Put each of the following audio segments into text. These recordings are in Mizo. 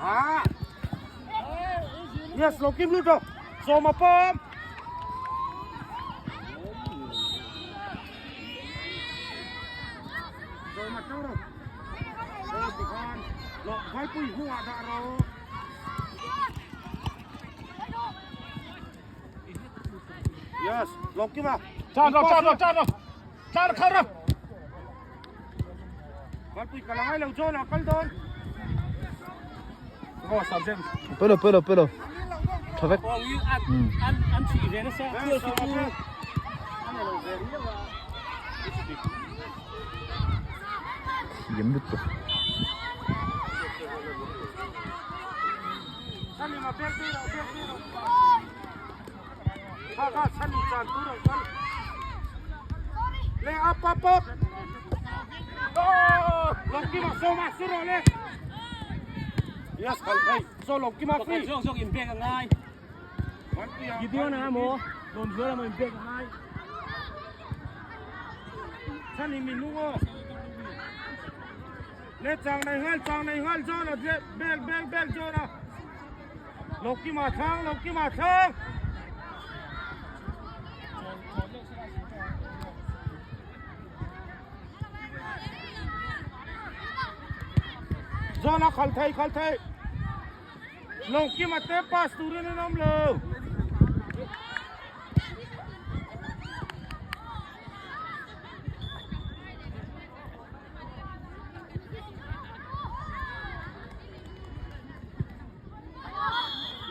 Ah. Yes, lo kim lut rawh. Sawma pawm. Sawma tang rawh. Aw tikhan. Lo vaipui hnungah dah rawh. Yes, lo kim a. Chan rawh, chan rawh, chan rawh. Chan rawh, khal rawh. Valpui kal angai lo John a kal dawn. Aw sam sem. Pelo pelo pelo. Tha vek. An an chi ve nasa thil khi chu an lo ve riau a. Thiam lutuk. Chani ma bel bel bel bel. Kha kha chani chan tur ang kal. Le up up up. Lawmkima sawma su rawh le. Yes kal thei. So Lawmkima free. Pakhat zawk zawk inpek a ngai. Gideon a maw Lawmzuala maw inpek a ngai. Chani min nung aw. Le chang nei nghal chang nei nghal John a bel bel bel John a. Lawmkima thlang Lawmkima thlang. Zawna khal thei khal thei Lawngkima te pass turin an awm lo.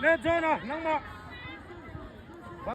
Le John-a nangmah.